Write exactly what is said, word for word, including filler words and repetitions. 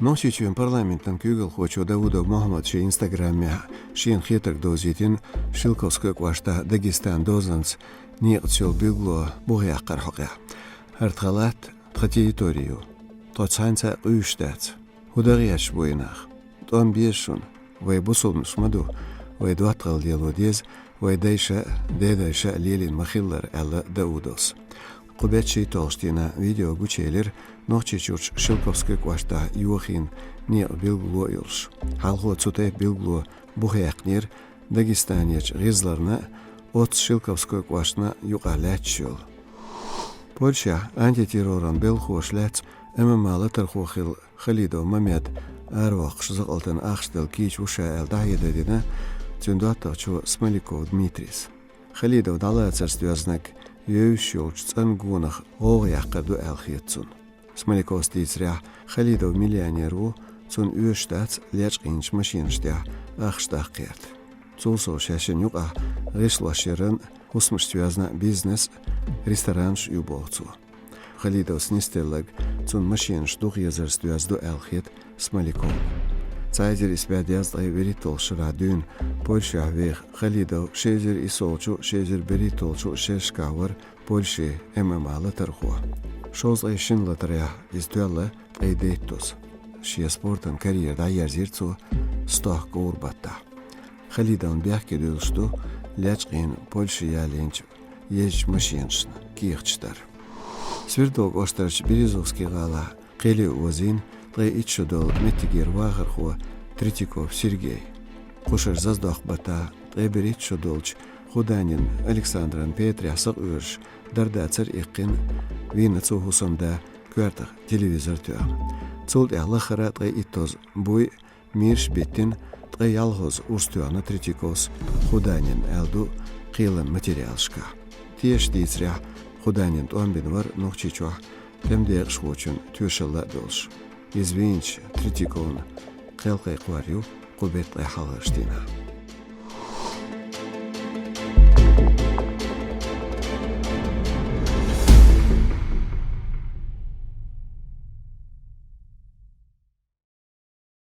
Нохчийчоьнан парламентан куьйгалхочо Даудов Мохьмада шен инстаграмехь шена хетарг довзийтина Шелковской кӀоштахь Дагестан дозанца некъаца йолу билгало бухахьакхаран хьокъехь. ХӀара тхан латта тхан территори ю. Тхо цхьаьнца а къуьйсуш дац. ХӀун дан гӀерташ бу и нах? ТӀом беза шуна, вай бусулбанаш ма ду, вай доттагӀалла лело деза, вай дайша а, дедайша а лелийна ма-хиллара, аьлла Даудовс. Кху беттан шийтталгӀачу дийнахь видео гучуелира Нохчийчуьрчу Шелковской кӀоштахь йохийна некъан билгало а йолуш. Хьалхо цу тайпа билгало бухаяьккхинера Дагестанерчу ГӀизларна а, оццу Шелковской кӀоштана а юкъахь лаьтташ йолу. Польшехь антитерроран белхахоша лаьцна ММА латархо хилла Халидов Мамед аравоккхуш закъалтана ахча дала кийча ву ша аьлла дӀахьедар дина цуьнан доттагӀчо Смоляков Дмитрийс. Халидов дӀалацарца доьзнарг евзаш йолчу цӀанна гонах гӀовгӀа яккхар ду аьлла хета цунна. Смоляковс дийцарехь, Халидов миллионер ву, цунна оьшуш дац лечкъийначу машинаш тӀехь ахча даккха гӀерта. Цул сов шаьшшинна юкъахь гӀишлошъяран, хӀусамашца йоьзна бизнес а, ресторанаш а ю боху цо. Халидовс нисделларг цунна машинаш дукха езарца доьзна ду аьлла хета Смоляковна. Цхьа эзар исс бӀе дезткъе вуьрхӀитталгӀачу шарахь дуьйна Польшехь веха Халидов ши эзар иссолгӀачу, ши эзар берхӀитталгӀачу шерашкахь вара Польшин ММА латархо. Шовзткъе шина латарехь иза тоьлла ткъе дейттаза. Шен спортан карьера дӀаерзийра цо стохка говр баттахь. Халидовна бехке дуьллуш ду лечкъийна Польше ялийначу езачу машинашна кехаташ дар. Свердловск кӀоштарчу Березовский гӀалахь кхеле озийна ткъе итт шо долу меттигера вахархо Третьяков Сергей. Кхушара заздоккху баттахь ткъе берхӀитта шо долчу Худанин Александран петарехь сакъоьжуш, дардацара иккхина, вийна цо хӀусамда коьртах телевизор тоьхна. Цул тӀаьхьа лахара ткъе иттаза буй, мийраш а биттина, ткъе ялхазза урс тоьхна Третьяковс Худанин, аьлла ду кхелан материалашкахь. Тешаш дийцарехь, Худанин тӀом бина вара Нохчийчохь тӀеман декъашхочун тоьшалла а долуш. Иза вийначу Третьяковна кхел кхайкхор ю кху беттан ткъе хьалхарчу дийнахь.